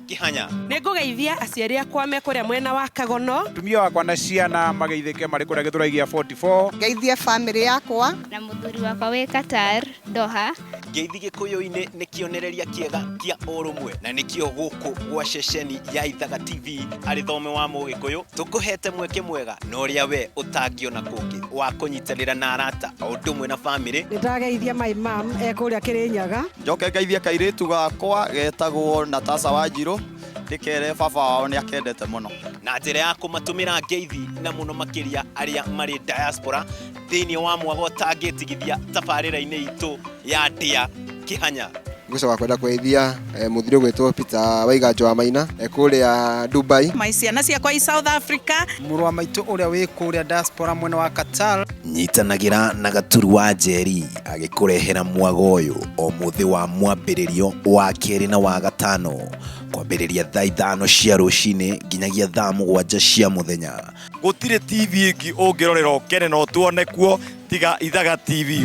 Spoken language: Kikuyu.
Kĩhanya. Nĩ ngũgeithia aciari akwa me kũrĩa mwena wa Kagono. Mũtumia wakwa na ciana mageithĩke marĩ kũrĩa Gĩthũrai gĩa 44. Ngeithie famĩlĩ yakwa. Na mũthuri wakwa wĩ Qatar, Doha. Ngeithi Gĩkũyũ-inĩ nĩ kĩonereria kĩega kĩa ũrũmwe na nĩkĩo gũkũ gwa ceceni ya Ithaga TV arĩ thome wa Mũgĩkũyũ tũkũhete mweke mwega na ũrĩa we ũtangĩona kũngĩ wa kũnyitanĩra na arata o ũndũ ũmwe na famĩlĩ. Nĩ ndageithia my mum e kũrĩa Kĩrĩnyaga. Njoke ngeithie kairĩtu gakwa getagwo Natasha Wanjirũ, ndĩkere baba wao nĩ akendete mũno. Na njĩra ya kũmatũmĩra ngeithi na mũno makĩria arĩa marĩ diaspora thĩinĩ wa mwago ũtangĩtigithia tabarĩra-inĩ itũ ya Ndĩa Kĩhanya. Ngũcoka kwenda kũgeithia mũthuri ũgwĩtwo Peter Waiganjo wa Maina kũrĩa Dubai. My ciana ciakwa i South Africa. Mũrũ wa maitũ ũrĩa wĩ kũrĩa diaspora mwena wa Qatar. Nyitanagĩra na Gaturu wa Njeri agĩkũrehera mwago ũyũ o mũthĩ wa mwambĩrĩrio wa kerĩ na wa gatano kwambĩrĩria thaa ithano cia rũcinĩ nginyagia thaa mũgwanja cia mũthenya. Gũtirĩ TV ĩngĩ ũngĩrorera ũkene na ũtuone kuo tiga Ithaga TV.